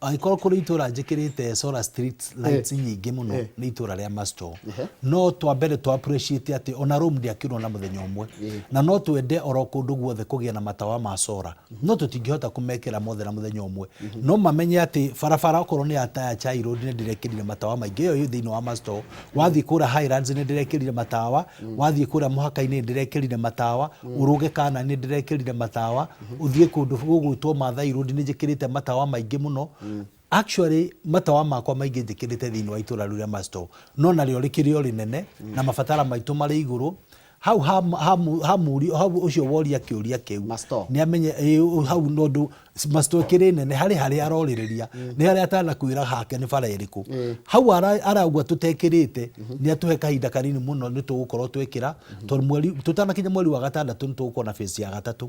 [SPEAKER 2] Angĩkorwo kũrĩ itũra njĩkĩrĩte solar street lights nyingĩ mũno nĩ itũra rĩa Masto. No twambere twa appreciate atĩ ona Rome ndĩakirwo na mũthenya ũmwe. Na no twende oro kũndũ guothe kũgĩe na matawa ma solar. No tũtingĩhota kũmekĩra mothe na mũthenya ũmwe. No mamenye atĩ barabara okorwo nĩ ya Taya Chai Road nĩ ndĩrekĩrire matawa maingĩ, ĩyo ĩ thĩinĩ wa Masto. Wathiĩ kũrĩa Highlands nĩ ndĩrekĩrire matawa, wathiĩ kũrĩa mũhaka-inĩ nĩ ndĩrekĩrire matawa, ũrũge Canaan nĩ ndĩrekĩrire matawa, ũthiĩ kũndũ gũgwĩtwo Mathai Road nĩ njĩkĩrĩte matawa maingĩ mũno. Actually matawa makwa maingĩ njĩkĩrĩte thĩinĩ wa itũra rĩu rĩa Masto, no narĩo rĩkĩrĩ o rĩnene na mabatara maitũ marĩ igũrũ. Hau ha hau ũcio woria kĩũria kĩu
[SPEAKER 1] Masto.
[SPEAKER 2] Nĩ amenye ĩ, hau nondũ Masto ĩkĩrĩ nene harĩ harĩa arorĩrĩria nĩ harĩa atanakwĩra hake nĩ bara ĩrĩkũ hau arauga tũtekĩrĩte. Nĩ atũhe kahinda kanini mũno nĩ tũgũkorwo twekĩra, tondũ mweri tũtanakinya mweri wa gatandatũ nĩ tũgũkorwo na phase ya gatatũ,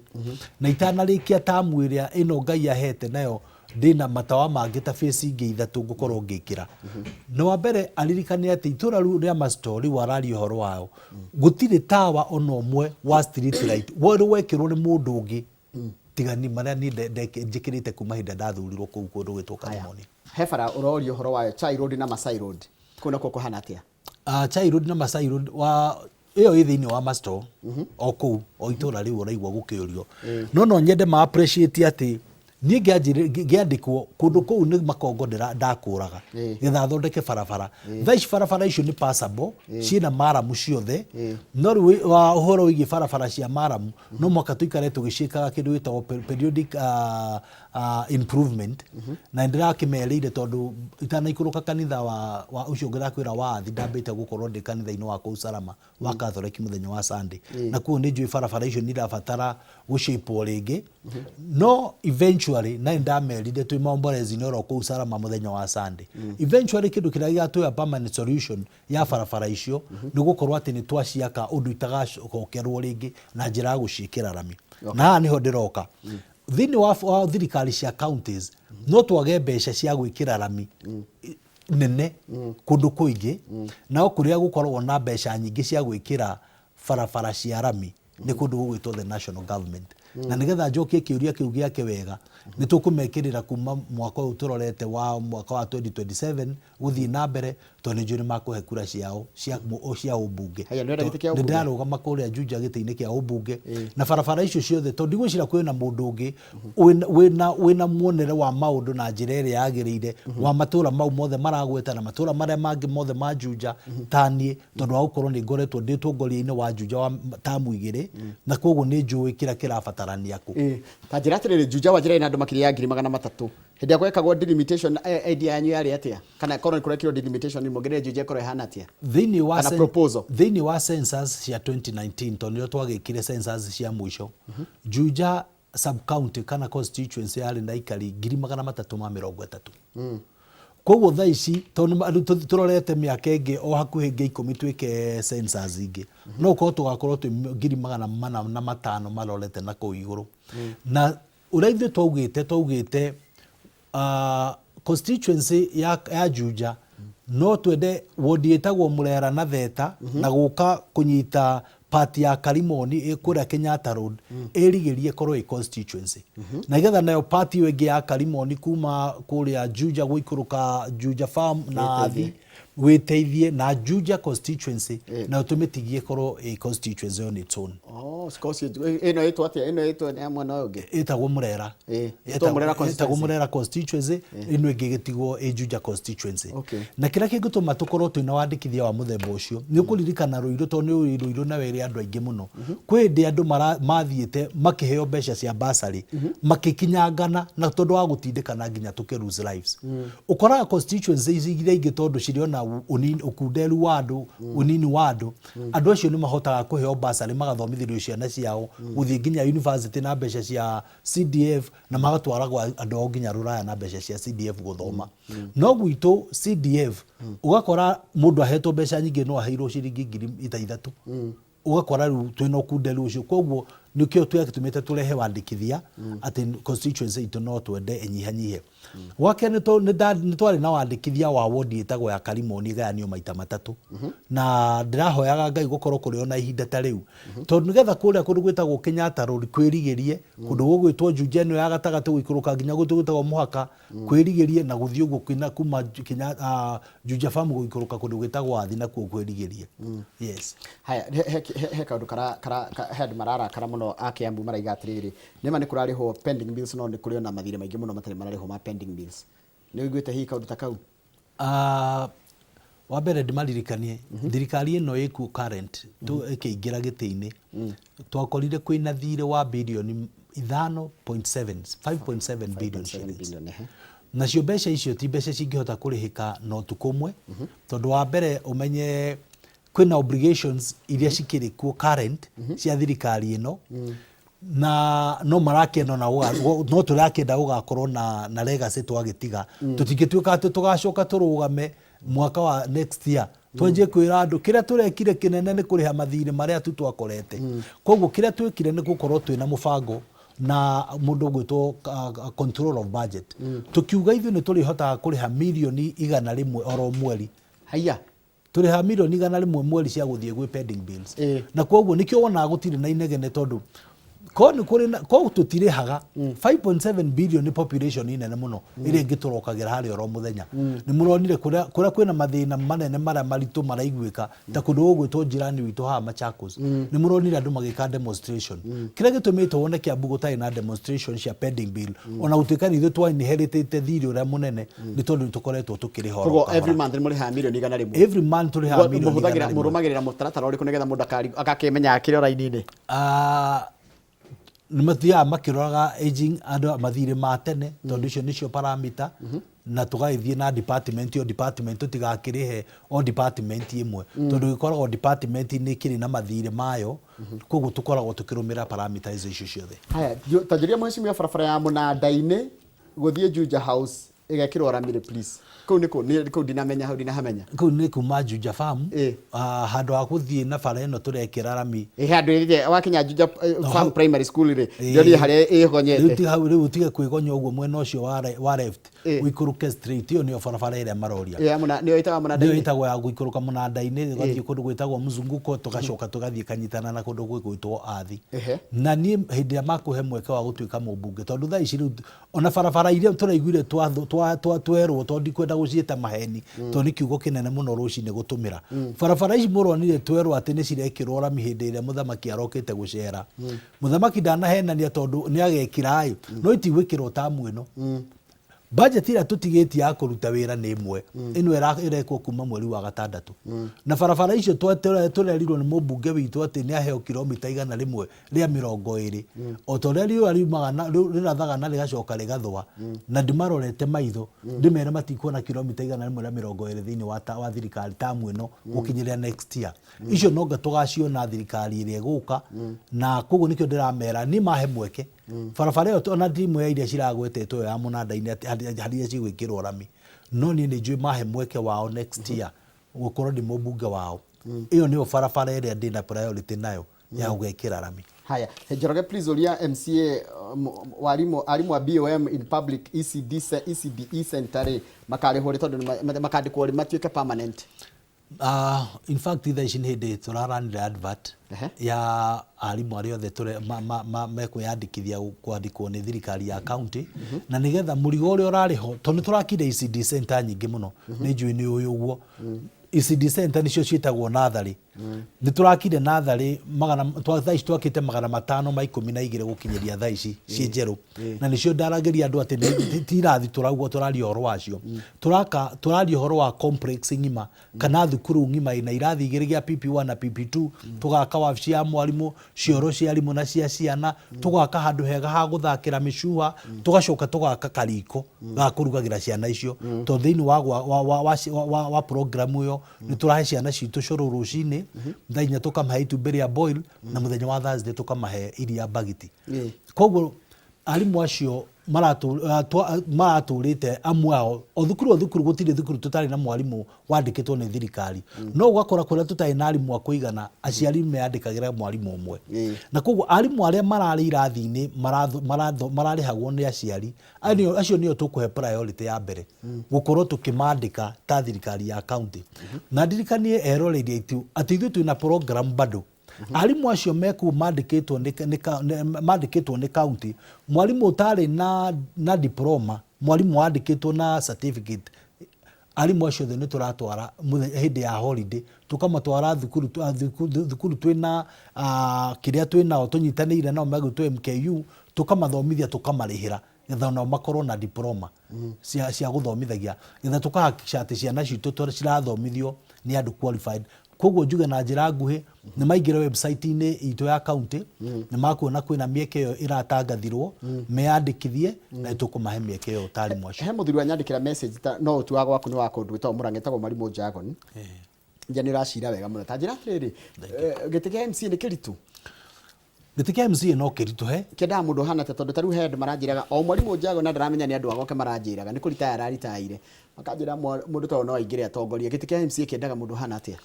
[SPEAKER 2] na itanarĩkia tamu ĩrĩa ĩno Ngai ahete nayo ndĩna matawa mangĩ ta phase ingĩ ithatũ ngũkorwo ngĩkĩra. Na wa mbere aririkane atĩ itũra rĩu rĩa Masto rĩu araria ũhoro wao gũtirĩ tawa ona ũmwe wa street light werũ wekĩrwo nĩ mũndũ ũngĩ tiga ni marĩa niĩ njĩkĩrĩte kuma hĩndĩ ĩrĩa ndathurirwo kũu kũndũ gwĩtwo Karimoni.
[SPEAKER 1] He bara ũroria ũhoro wayo, Chai Road na Masai Road. Kũu nakuo kũhana atĩa?
[SPEAKER 2] Chai Road na Masai Road wa ĩyo ĩ thĩinĩ wa Masto o kũu o itũra rĩu ũraigua gũkĩũrio, no nyende ma appreciate atĩ niĩ ngĩandĩkwo kũndũ kũu nĩ makongo ndakũraga getha thondeke barabara. Thaa ici barabara icio nĩ passable, ciĩna maramu ciothe, no rĩu wa ũhoro wĩgiĩ barabara cia maramu no mũhaka tũikare tũgĩciĩkaga kĩndũ gĩtagwo periodic improvement. Na nĩndĩrakĩmerĩire tondũ itanaikũrũka kanitha wa ũcio ngĩrakwĩra wa athi, ndambĩte gũkorwo ndĩ kanitha-inĩ wa kũu Salama wa Catholic mũthenya wa Sunday, na kuo nĩ njũĩ barabara icio nĩ irabatara gũcĩpwo rĩngĩ. No eventually, na nĩndamerire twĩ maombolezi-inĩ oro kũu Salama mũthenya wa Sunday, eventually kĩndũ kĩrĩa gĩgatũhe permanent solution ya barabara icio nĩ gũkorwo atĩ nĩ twaciaka ũndũ itagacokerwo rĩngĩ na njĩra ya gũciĩkĩra rami. Na haha nĩho ndĩroka thĩinĩ wa thirikari cia counties, no twage mbeca cia gwĩkĩra rami nene kũndũ kũingĩ, no kũrĩa gũkoragwo na mbeca nyingĩ cia gwĩkĩra barabara cia rami nĩ kũndũ gũgwĩtwo the national government. Na nĩgetha njokie kĩũria kĩu gĩake wega, nĩ tũkũmekĩrĩra kuma mwaka ũyũ tũrorete wa mwaka wa 2027 gũthiĩ na mbere, tondũ nĩ njũĩ nĩ makũhe kura ciao cia ũmbunge.
[SPEAKER 1] Haya, nĩũrenda gĩtĩ kĩa
[SPEAKER 2] Nĩ
[SPEAKER 1] ũmbunge?
[SPEAKER 2] Ndĩrarũgama kũrĩa Juja gĩtĩ-inĩ kĩa ũmbunge na barabara icio ciothe, tondũ ndigwĩciria kwĩna mũndũ ũngĩ wĩna muonere wa maũndũ na njĩra ĩrĩa yagĩrĩire wa matũra mau mothe maragweta na matũra marĩa mangĩ mothe ma Juja ta niĩ, tondũ wa gũkorwo nĩ ngoretwo ndĩ ũtongoria-inĩ wa Juja wa tamu igĩrĩ, na koguo nĩ njũĩ kĩrĩa kĩrabatarania kũ.
[SPEAKER 1] Ta njĩra atĩrĩrĩ, Juja wa njĩra ĩna andũ makĩria ya 300,000. Hĩndĩ ĩrĩa gwekagwo delimitation, idea yanyu yarĩ atĩa? Kana korwo nĩ kũrekirwo delimitation, mũngĩrire Juja ĩkorwo ĩhana atĩa?
[SPEAKER 2] Thĩinĩ wa
[SPEAKER 1] Kana proposal.
[SPEAKER 2] Thĩinĩ wa census cia 2019, tondũ nĩrĩo twagĩkire census cia mũico, Juja sub county kana constituency yarĩ na aikari 330,000. Koguo thaa ici tondũ rĩu tũrorete mĩaka ĩngĩ o hakuhĩ ĩngĩ 10 twĩke census ingĩ, no ũkorwo tũgakorwo twĩ 405 marorete na kũu igũrũ. Na ũrĩa ithuĩ twaugĩte constituency ya Juja no twende wodi ĩtagwo Murera na Theta na gũka kũnyita. Part ya Karimoni ĩ kũrĩa Kenyatta Road ĩrigĩrie ĩkorwo ĩ constituency, na nĩgetha nayo part ĩyo ĩngĩ ya Karimoni kuma kũrĩa Juja gũikũrũka Juja Farm na Athi wĩteithie na Juja constituency, nayo tũmĩtigie ĩkorwo ĩ constituency on its own.
[SPEAKER 1] Oh, Scotia, ĩno ĩtwo atĩa? Ĩno ĩtwo ya mwena ũyũ ũngĩ?
[SPEAKER 2] Ĩtagwo Murera.
[SPEAKER 1] Ĩtagwo Murera
[SPEAKER 2] Ĩtagwo
[SPEAKER 1] constituency.
[SPEAKER 2] Murera constituency, ĩno ĩngĩ ĩgĩtigwo ĩ Juja constituency. Na kĩrĩa kĩngĩtũma tũkorwo twĩna wandĩkithia wa mũthemba ũcio nĩ ũkũririkana Rũirũ, tondũ nĩ ũĩ Rũirũ nayo ĩrĩ andũ aingĩ mũno. Kwĩ hĩndĩ andũ mathiĩte makĩheo mbeca cia basarĩ makĩkinyangana, na tondũ wa gũtindĩkana nginya tũkĩ lose lives. Ũkoraga constituency ici iria ingĩ, tondũ cirĩ ona ũkunderu wa andũ, ũnini wa andũ, andũ acio nĩ mahotaga kũheo basarĩ, magathomithĩrio ciana ciao gũthiĩ nginya university na mbeca cia CDF, na magatwaragwo andũ ao nginya rũraya na mbeca cia CDF gũthoma. No gwitũ CDF ũgakora mũndũ ahetwo mbeca nyingĩ no aheirwo ciringi 3000. Ũgakora rĩu twĩna ũkunderu ũcio, koguo nĩkĩo twatũmĩte tũrehe wandĩkithia atĩ constituency itũ no twende ĩnyihanyihe. Gwake nĩ twarĩ na wandĩkithia wa wodi ĩtagwo ya Karimoni ĩgayanio maita matatũ, na ndĩrahoyaga Ngai gũkorwo kũrĩ ona ihinda ta rĩu, tondũ nĩgetha kũrĩa kũndũ gwĩtagwo Kenyatta Road kwĩrigĩrie, kũndũ gũgwĩtwo Juja ĩno ya gatagatĩ gũikũrũka nginya kũndũ gwĩtagwo mũhaka kwĩrigĩrie, na gũthiĩ ũguo kinya kuma kinya Juja Farm gũikũrũka kũndũ gwĩtagwo Athi nakuo kwĩrigĩrie, yes.
[SPEAKER 1] Haya, he kaũndũ he andũ mararakara mũno a Kiambu, maraiga atĩrĩrĩ, nĩma nĩ kũrarĩhwo pending bills, no nĩ kũrĩ ona mathirĩ maingĩ mũno matarĩ mararĩhwo ma pending bills. Nĩ ũiguĩte hihi kaũndũ ta kau?
[SPEAKER 2] Wa mbere ndĩmaririkanie, thirikari ĩno ĩkuo current ĩkĩingĩra gĩtĩ-inĩ twakorire kwĩna thirĩ wa birioni 5.7, 5.7 billion
[SPEAKER 1] 5.7
[SPEAKER 2] shillings.
[SPEAKER 1] Billion, ehe.
[SPEAKER 2] Nacio mbeca icio ti mbeca cingĩhota kũrĩhĩka na ũtukũ ũmwe, tondũ wa mbere ũmenye kwĩna obligations iria cikĩrĩ kuo current cia thirikari ĩno, na no marakĩenda na no tũrakĩenda gũgakorwo na legacy twagĩtiga. Tũtingĩtuĩka atĩ tũgacoka tũrũgame mwaka wa next year twanjie kwĩra andũ kĩrĩa tũrekire kĩnene nĩ kũrĩha mathirĩ marĩa tu twakorete. Koguo kĩrĩa twĩkire nĩ gũkorwo twĩna mũbango na mũndũ ũgwĩtwo control of budget, tũkiuga ithuĩ nĩ tũrĩhotaga kũrĩha mirioni 100 oro mweri.
[SPEAKER 1] Haiya.
[SPEAKER 2] Tũrĩhaga mirioni 100 mweri cia gũthiĩ gwĩ pending bills. Na koguo nĩkĩo wonaga gũtirĩ na inegene, tondũ ko nĩ kũrĩ na ko tũtirĩhaga 5.7 billion, nĩ population nene mũno ĩrĩa ĩngĩtũrokagĩra harĩa oro mũthenya. Nĩ mũronire kũrĩa kwĩna mathĩna manene marĩa maritũ maraiguĩka, ta kũndũ gũgwĩtwo jirani witũ haha Machakos, nĩ mũronire andũ magĩka demonstration. Kĩrĩa gĩtũmĩte wone Kiambu gũtarĩ na demonstration cia pending bill, ona gũtuĩka nĩ ithuĩ twa-inheritĩte thirĩ ũrĩa mũnene, nĩ tondũ nĩ tũkoretwo tũkĩrĩha oro
[SPEAKER 1] Koguo
[SPEAKER 2] kahora.
[SPEAKER 1] Every month nĩ mũrĩhaga mirioni 100?
[SPEAKER 2] Every month tũrĩhaga mirioni
[SPEAKER 1] Mũhũthagĩra
[SPEAKER 2] 100.
[SPEAKER 1] Mũrũmagĩrĩra mũtaratara ũrĩkũ nĩgetha mũndũ agakĩmenya akĩrĩ o raini-inĩ?
[SPEAKER 2] Ah, nĩ mathiaga makĩroraga aging andũ mathirĩ ma tene, tondũ icio nĩcio parameter, na tũgagĩthiĩ na department o department, tũtigakĩrĩhe o department ĩmwe, tondũ gĩkoragwo department nĩ kĩrĩ na mathirĩ mayo. Koguo tũkoragwo tũkĩrũmĩrĩra parameters icio ciothe.
[SPEAKER 1] Haya, ta njũria mheshimiwa, barabara ya mũnanda-inĩ gũthiĩ Juja House ĩgekĩrwo rami please. Kũu nĩ kũ? Nĩ kũu ndinamenya, hau ndinahamenya.
[SPEAKER 2] Kũu nĩ kuma Juja Farm, handũ ha gũthiĩ na bara ĩno tũrekĩra rami.
[SPEAKER 1] Ĩ handũ ĩrĩa wakinya Juja Farm Primary School rĩ, ndĩronire harĩa
[SPEAKER 2] Rĩu
[SPEAKER 1] ĩhonyete.
[SPEAKER 2] Rĩu ũtige kwĩgonya ũguo mwena ũcio wa left, ũikũrũke straight, ĩyo nĩyo barabara ĩrĩa maroria.
[SPEAKER 1] Ĩyo ya nĩyo ĩtagwo
[SPEAKER 2] Nĩyo
[SPEAKER 1] mũnanda-inĩ.
[SPEAKER 2] Ĩtagwo ya gũikũrũka mũnanda-inĩ, ũgathiĩ kũndũ gwĩtagwo mzunguko, tũgacoka tũgathiĩ kanyitana na kũndũ gwĩtwo Athi. Na niĩ hĩndĩ ĩrĩa makũhe mweke wa gũtuĩka mũmbunge, tondũ thaa ici rĩu ona barabara iria tũraiguire twerwo, tondũ ndikwenda gũciĩta maheni, tondũ nĩ kiugo kĩnene mũno rũcinĩ gũtũmĩra, barabara ici mũronire twerwo atĩ nĩ cirekĩrwo rami hĩndĩ ĩrĩa mũthamaki arokĩte gũcera. Mũthamaki ndanahenania, tondũ nĩ agekĩra ĩ, no itigwĩkĩrwo tamu ĩno. Budget ĩrĩa tũtigĩtie ya kũruta wĩra nĩ ĩmwe ĩno ĩrekwo kuma mweri wa gatandatũ, na barabara icio tũrerirwo nĩ mũmbunge witũ atĩ nĩ aheo kilomita 120, o ta ũrĩa riũa riumaga na rĩrathaga na rĩgacoka rĩgathũa, na ndĩmarorete maitho ndĩmere matikuona kilomita 120 thĩinĩ wa thirikari tamu ĩno gũkinyĩria next year. Icio no nga tũgaciona thirikari ĩrĩa ĩgũka, na koguo nĩkĩo ndĩramera niĩ mahe mweke barabara ĩyo, ona ndimwe ya iria ciragwetetwo ĩyo ya mũnanda-inĩ atĩ harĩa cigwĩkĩrwo rami. No niĩ nĩ njũĩ mahe mweke wao next year gũkorwo ndĩ mũmbunge wao, ĩyo nĩyo barabara ĩrĩa ndĩna priority nayo ya gũgekĩra rami.
[SPEAKER 1] Haya, Njoroge, please uria MCA warimu arimu a BOM in public ECD ECDE center rĩ makarĩhwo rĩ, tondũ makandĩkwo rĩ matuĩke permanent?
[SPEAKER 2] In fact thaa ici nĩ hĩndĩ tũraranire advert ya arimũ arĩa othe tũre, ma, ma, ma, mekwĩyandĩkithia kwandĩkwo nĩ thirikari ya county na nĩgetha mũrigo ũrĩa ũrarĩ ho tondũ nĩ tũrakire ECD center nyingĩ mũno nĩ njũĩ nĩ ũĩ ũguo. ECD center nĩcio ciĩtagwo natharĩ. Nĩ tũrakire natharĩ magana twa, thaa ici twakĩte 512 gũkinyĩria thaa ici ciĩ njerũ na nĩcio ndaragĩria andũ atĩ nĩ- ti irathi tũrauga tũraria ũhoro wacio. Tũraka tũraria ũhoro wa complex ng'ima kana thukuru ng'ima ĩna irathi igĩrĩ gĩa PP1 na PP2, tũgaka wabici ya mwarimũ, cioro cia arimũ na cia ciana, tũgaka handũ hega ha gũthakĩra mĩcuha, tũgacoka tũgaka kariko ga kũrugagĩra ciana icio tondũ thĩinĩ wa, wa, wa, wa, wa, wa, wa program ĩyo nĩ tũrahe ciana citũ cũrũ rũcinĩ thaa inya tũkamahe itumbĩ rĩa boil na mũthenya wa Thursday tũkamahe iria mbagiti. Koguo arimũ acio maratũrĩte amwe ao o thukuru o thukuru gũtirĩ thukuru tũtarĩ na mwarimũ wandĩkĩtwo nĩ thirikari no ũgakora kũrĩa tũtarĩ na arimũ a kũigana aciari meyandĩkagĩra mwarimũ ũmwe na koguo arimũ arĩa mararĩ irathi-inĩ mararĩhagwo nĩ aciari acio nĩo tũkũhe priority ya mbere gũkorwo tũkĩmandĩka ta thirikari ya county. Na ndirikanie eroreri aitũ atĩ ithuĩ twĩna program bado. Arimũ acio mekũu mandĩkĩtwo nĩ, nĩ, nĩ, mandĩkĩtwo nĩ county, mwarimũ ũtarĩ na, na diploma, mwarimũ wandĩkĩtwo na certificate, arimũ acio othe nĩ tũratwara hĩndĩ ya holiday, tũkamatwara thukuru, thukuru twĩna kĩrĩa twĩnao tũnyitanĩire nao megwĩtwo MKU, tũkamathomithia tũkamarĩhĩra getha onao makorwo na diploma cia, cia gũthomithagia getha tũkahakikisha atĩ ciana citũ cirathomithio nĩ andũ qualified. Koguo njuge na njĩra nguhĩ nĩ maingĩre website-inĩ itũ ya county nĩ makuona kwĩna mĩeke ĩyo ĩratangathirwo meyandĩkithie na nĩ tũkũmahe mĩeke ĩyo ta arimũ acio.
[SPEAKER 1] He mũthuri wanyandĩkĩra message ta no ũtu wa gwaku nĩ wa kũndũ gwĩtagwo Mũrang'a etagwo Mwarimũ Jagon. Nja nĩ ũracira wega mũno. Ta njĩra atĩrĩrĩ, gĩtĩ kĩa MCA nĩ kĩritũ?
[SPEAKER 2] Gĩtĩ kĩa MCA no kĩritũhe.
[SPEAKER 1] Kĩendaga mũndũ ũhana atĩa? Tondũ ta rĩu he andũ maranjĩraga, o mwarimũ Njago na ndaramenya nĩ andũ a gwake maranjĩraga, nĩ kũritaya araritaire. Makanjĩra mũndũ ta ũyũ no aingĩre atongorie. Gĩtĩ kĩa MCA kĩendaga mũndũ ũhana atĩa?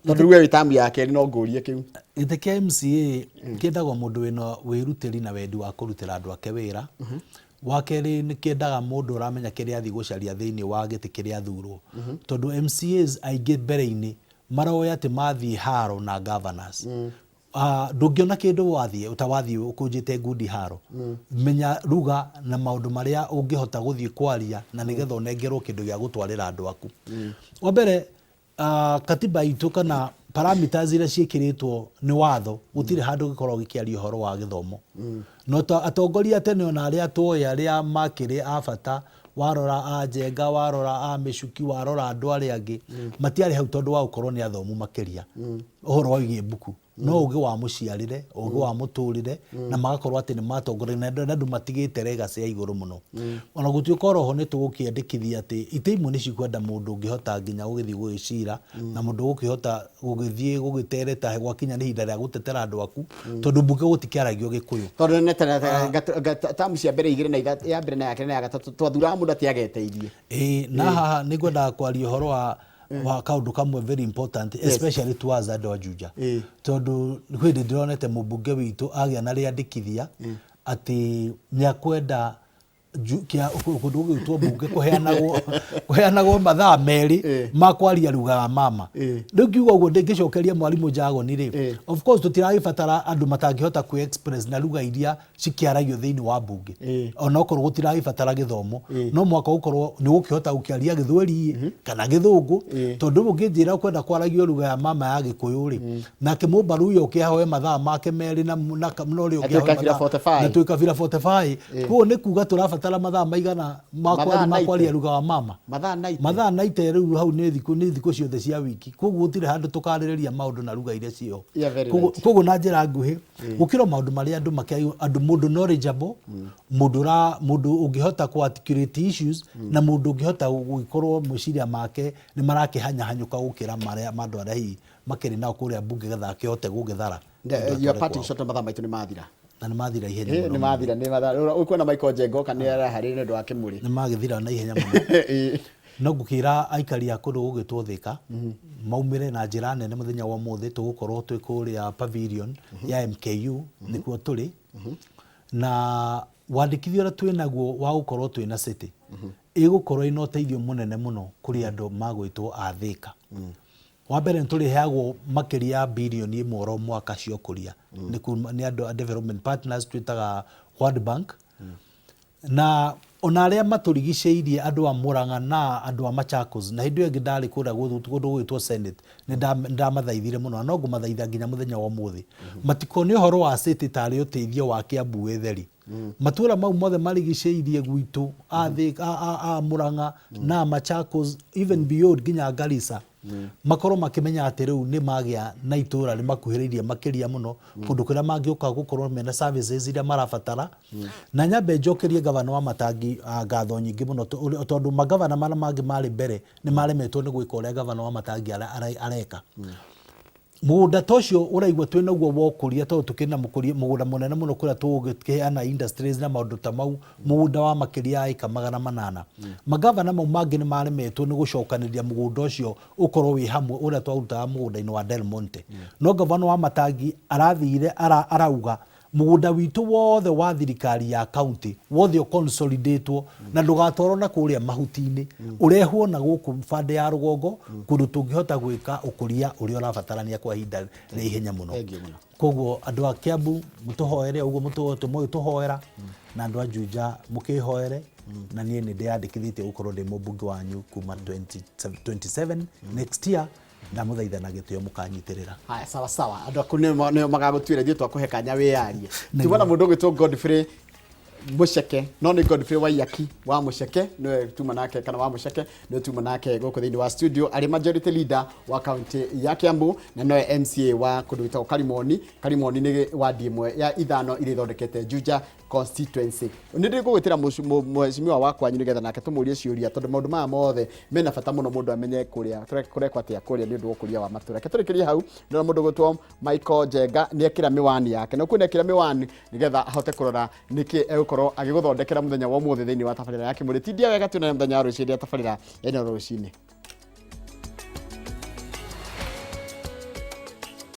[SPEAKER 1] Tondũ rĩu we wĩ tamu ya kerĩ no ngũrie kĩu.
[SPEAKER 2] Gĩtĩ kĩa MCA kĩendagwo mũndũ wĩna wĩrutĩri na wendi wa kũrutĩra andũ ake wĩra. Wa kerĩ nĩ kĩendaga mũndũ ũramenya kĩrĩa athiĩ gũcaria thĩinĩ wa gĩtĩ kĩrĩa athurwo. Tondũ MCAs aingĩ mbere-inĩ maroĩ atĩ mathiĩ haro na governors. Ndũngĩona kĩndũ wathiĩ ũtawathiĩ ũkũnjĩte ngundi haro. Menya ruga na maũndũ marĩa ũngĩhota gũthiĩ kwaria na nĩgetha ũnengerwo kĩndũ gĩa gũtwarĩra andũ aku. Wa mbere katiba itũ kana parameters iria ciĩkĩrĩtwo nĩ watho gũtirĩ handũ gĩkoragwo gĩkĩaria ũhoro wa gĩthomo. No ta atongoria a tene ona arĩa twoĩ arĩa makĩrĩ a bata warora a Njenga warora a Mĩcuki warora andũ arĩa angĩ matiarĩ hau tondũ wa gũkorwo nĩ athomu makĩria ũhoro wĩgiĩ mbuku no ũgĩ wa mũciarĩre ũgĩ wa mũtũrĩre na magakorwo atĩ nĩ matongoria na andũ matigĩte legacy ya igũrũ mũno. Ona gũtuĩka oroho nĩ tũgũkĩendekithia atĩ itĩ imwe nĩ cikwenda mũndũ ũngĩhota nginya gũgĩthiĩ gũgĩcira na mũndũ ũgũkĩhota gũgĩthiĩ gũgĩtereta gwakinya nĩ ihinda rĩa gũtetera andũ aku tondũ mbunge gũtikĩaragio Gĩkũyũ.
[SPEAKER 1] Tondũ nĩ tamu cia mbere igĩrĩ na ithatũ, ya mbere na ya kerĩ na ya gatatũ twathuraga mũndũ atĩ ageteithie.
[SPEAKER 2] Ĩĩ na haha nĩ ngwendaga kwaria ũhoro wa wa kaũndũ kamwe very important especially to us andũ a Juja tondũ kwĩ hĩndĩ ndĩronete mũmbunge witũ agĩa na rĩandĩkithia atĩ nĩ akwenda kũndũ gũgwĩtwo mbunge kũheanagwo kũheanagwo mathaa merĩ ma kwaria lugha ya mama. Rĩu ngiuga ũguo ndĩngĩcokeria mwarimũ Njagoni rĩ, of course tũtiragĩbatara andũ matangĩhota kwĩ express na lugha iria cikĩaragio thĩinĩ wa mbunge onokorwo gũtiragĩbatara gĩthomo no mwaka ũkorwo nĩ ũgũkĩhota gũkĩaria gĩthweri kana gĩthũngũ tondũ ũngĩnjĩra ũkwenda kwaragio lugha ya mama ya gĩkũyũ rĩ nake mũmbaruya ũke ahoe mathaa make merĩ na na na ũrĩa ũngĩ
[SPEAKER 1] Na twĩ
[SPEAKER 2] ahoe
[SPEAKER 1] kabira
[SPEAKER 2] mathaa-
[SPEAKER 1] 45.
[SPEAKER 2] na twĩ kabira 45 koguo nĩ kuga tũrabatara mathaa maigana ma
[SPEAKER 1] Mathaa
[SPEAKER 2] kwaria ma
[SPEAKER 1] 90.
[SPEAKER 2] kwaria lugha wa mama
[SPEAKER 1] Mathaa 90.
[SPEAKER 2] Mathaa 90 rĩu hau nĩ thikũ nĩ thikũ ciothe cia wiki koguo gũtirĩ handũ tũkarĩrĩria maũndũ na lugha iria ciĩho.
[SPEAKER 1] Yeah, very
[SPEAKER 2] Koguo
[SPEAKER 1] right.
[SPEAKER 2] koguo na njĩra nguhĩ gũkĩra maũndũ marĩa andũ makĩagio andũ mũndũ knowledgeable mũndũ ũra mũndũ ũngĩhota kũ articulate issues na mũndũ ũngĩhota gũgĩkorwo meciria make nĩ marakĩhanyahanyũka gũkĩra marĩa ma andũ arĩa hihi makĩrĩ nao kũrĩa mbunge getha akĩhote gũgĩthara
[SPEAKER 1] Your
[SPEAKER 2] andũ atware
[SPEAKER 1] parting
[SPEAKER 2] kwao.
[SPEAKER 1] shot mathaa maitũ nĩ mathira.
[SPEAKER 2] Na nĩ mathira ihenya
[SPEAKER 1] Ĩ,
[SPEAKER 2] mũno.
[SPEAKER 1] Nĩ mathira nĩ mathira. Ũkuona Michael Njenga oka nĩ araharĩria nĩ ũndũ wa kĩmũrĩ.
[SPEAKER 2] Nĩ magĩthira na ihenya mũno. No ngũkĩra aikari a kũndũ gũgwĩtwo Thika maumĩre na njĩra nene mũthenya wa ũmũthĩ tũgũkorwo twĩ kũrĩa pavilion ya MKU nĩkuo tũrĩ na wandĩkithia ũrĩa twĩ naguo wa gũkorwo twĩ na city. Ĩgũkorwo ĩna ũteithio mũnene mũno kũrĩ andũ magwĩtwo a Thĩka. Wa mbere nĩ tũrĩheagwo makĩria ya birioni ĩmwe oro mwaka cia ũkũria nĩ kuma nĩ andũ a development partners twĩtaga World Bank. Na ona arĩa matũrigicĩirie andũ a Murang'a na andũ a Machakos, na hĩndĩ ĩyo ĩngĩ ndarĩ kũrĩa kũndũ gũgwĩtwo Senate, nĩ ndamathaithire mũno na no ngũmathaitha nginya mũthenya wa ũmũthĩ. Matikone ũhoro wa city tarĩ ũteithio wa Kiambu wĩ theri. Matũra mau mothe marigicĩirie gwitũ a Thĩka, a Murang'a na a Machakos even beyond nginya Garissa, makorwo makĩmenya atĩ rĩu nĩ magĩa na itũra rĩmakuhĩrĩirie makĩria mũno, kũndũ kũrĩa mangĩũka gũkorwo mena services iria marabatara. Na nyambe njokerie gavana wa Matangi ngatho nyingĩ mũno tondũ magavana marĩa mangĩ marĩ mbere nĩ maremetwo nĩ gwĩka ũrĩa gavana wa Matangi areka. Mũgũnda ta ũcio ũraigua twĩ naguo wa ũkũria tondũ tũkĩrĩ na mũgũnda mũnene mũno kũrĩa tũgũkĩheana industries na maũndũ ta mau, mũgũnda wa makĩria ya ĩka 800. Magavana mau mangĩ nĩ maremetwo nĩ gũcokanĩrĩria mũgũnda ũcio ũkorwo wĩ hamwe ũrĩa twarutaga mũgũnda-inĩ wa Del Monte. No gavana wa Matangi arathire arauga Mũgũnda witũ wothe wa thirikari ya county wothe ũ consolidatwo na ndũgatwarwo na kũrĩa mahuti-inĩ, ũrehwo na gũkũ bande ya rũgongo kũndũ tũngĩhota gwĩka ũkũria ũrĩa ũrabatarania kwa ihinda rĩa ihenya mũno.
[SPEAKER 1] Thengiũ mũno.
[SPEAKER 2] Koguo andũ a Kiambu mũtũhoere ũguo mũtũhoera na andũ a Juja mũkĩhoere na niĩ nĩ ndĩyandĩkithĩtie gũkorwo ndĩ mũmbunge wanyu kuma 2027 next year. Ndamũthaitha na gĩtĩo mũkanyitĩrĩra.
[SPEAKER 1] Haya, sawa sawa, andũ aku nĩo magagũtuĩra, ithuĩ twakũhe kanya wĩyarie. Tuma na mũndũ ũgwĩtwo Godfrey Mũceke, no nĩ Godfrey Waiyaki wa Mũceke nĩwe tuma nake, kana wa Mũceke nĩwe tuma nake gũkũ thĩinĩ wa studio, arĩ majority leader wa county ya Kiambu na nowe MCA wa kũndũ gwĩtagwo Karimoni. Karimoni nĩ wadi ĩmwe ya ithano iria ithondekete Juja constituency. Nĩ ndĩ gũgwĩtĩra mheshimiwa wa kwanyu nĩgetha nake tũmũrie ciũria, tondũ maũndũ maya mothe mena bata mũno mũndũ amenye kũrĩa kũrekwo atĩa kũrĩa nĩ ũndũ wa ũkũria wa matũra. Reke tũrĩkĩrie hau. Ndĩrona mũndũ ũgwĩtwo Michael Njenga nĩ ekĩra mĩwani yake, na ũkuona ekĩra mĩwani nĩgetha ahote kũrora nĩkĩ egũkorwo agĩgũthondekera mũthenya wa ũmũthĩ thĩinĩ wa tabarĩra ya Kĩmũrĩ. Tindia wega, tuonane mũthenya wa rũciũ hĩndĩ ya tabarĩra ya Inooro rũcinĩ.